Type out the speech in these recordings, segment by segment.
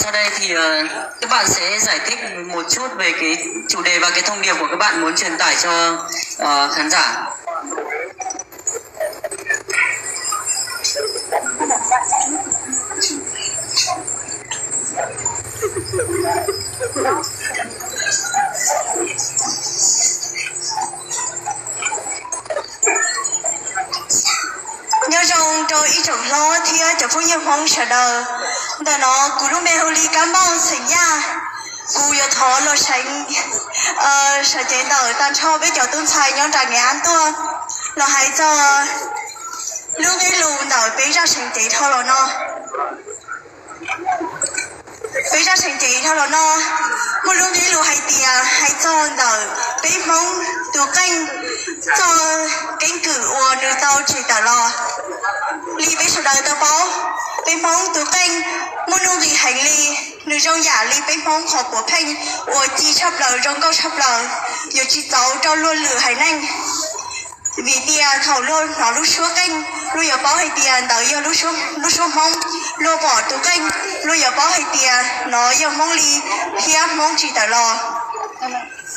Sau đây thì ờ, các bạn sẽ giải thích một chút về cái chủ đề và cái thông điệp của các bạn muốn truyền tải cho ờ, khán giả. Nyob zoo rau ib tsoom hlob thiab cov phooj ywg Hmoob sawv daws. Ntawm no kuv lub npe hu li Kab Npauj xeem Yaj. Kuv yuav thov los seev sawv cev ntawm tag nrho peb cov tub ntxhais nyob nram Nkev Av tuaj los hais txog lub nqe lus ntawm peb zaj seev cev dhau los no. Peb zaj seev cev dhau los no muaj lub nqe lus hais tias hais txog ntawm peb Hmoob tus qeej txoj keeb kwm uas nws tau tsim tawm los. Li peb sawv daws tau paub, peb Hmoob tus qeej muaj nuj nqis heev li. Nws zoo yam li peb Hmoob qhov puav pheej uas ci tshaj plaws zoo nkauj tshaj plaws, yuav tsis txaus rau luag lwm haiv neeg. Vim tias thaum luag hnov lub suab qeej, luag yuav paub hais tias ntawd yog lub suab Hmoob. Luag pom tus qeej, luag yuav paub hais tias no yog Hmoob li thiab Hmoob tsim tawm los.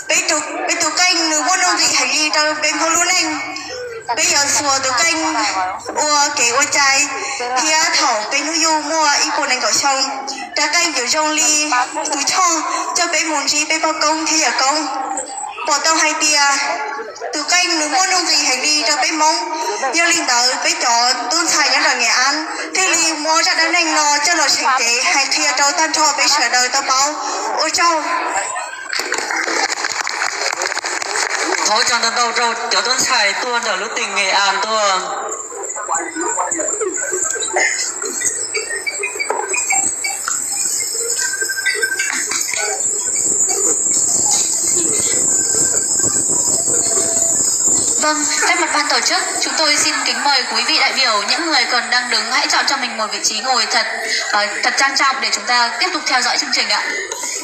Peb tus qeej nws muaj nuj nqis heev li rau peb Hmoob lub neej. Peb yuav xuas tus qeej ua kev ua cai, thiab thaum peb hnub yug muaj ib puas nees nkaum xyoo, rab qeej yuav zoo li tus choj coj peb mus ntsib peb poj koob thiab yawm koob. Pom tau hais tias tus qeej nws muaj nuj nqis heev li rau peb Hmoob. Yog li ntawd peb cov tub ntxhais nyob nram Nkev Av thiaj li muab zaj dab neeg no coj los seev cev hais qhia rau tag nrho peb sawv daws tau paub. Ua tsaug. Thov ua tsaug ntau ntau rau cov tub ntxhais tuaj ntawm lub teem Nkev Av tuaj. Vâng, thay mặt ban tổ chức, chúng tôi xin kính mời quý vị đại biểu, những người còn đang đứng, hãy chọn cho mình một vị trí ngồi thật, ờ, thật trang trọng để chúng ta tiếp tục theo dõi chương trình ạ.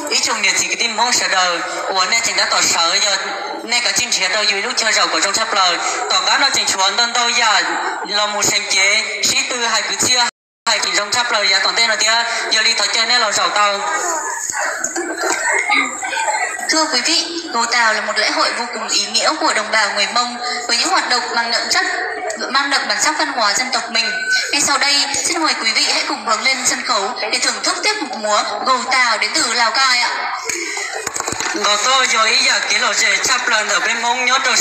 Ib tsoom niam txiv kwv tij Hmoob sawv daws uas nej tseem tab tom sawv, yog nej kav tsij nrhiav tau yus ib lub chaw zaum kom zoo tshaj plaws. Tom qab no tseem tshuav ntau ntau yam los mus seev cev, sib tw hais kwv txhiaj, hais kom zoo tshaj plaws yav tom ntej no thiab, yog li thov caw nej los zaum tau. Thưa quý vị, Gầu Tàu là một lễ hội vô cùng ý nghĩa của đồng bào người Mông với những hoạt động mang đậm chất, mang đậm bản sắc văn hóa dân tộc mình. Ngay sau đây, xin mời quý vị hãy cùng bước lên sân khấu để thưởng thức tiết mục múa Gầu Tàu đến từ Lào Cai ạ. Nkauj Tauj yog ib yam kev lom zem tshaj plaws ntawm peb Hmoob nyob rau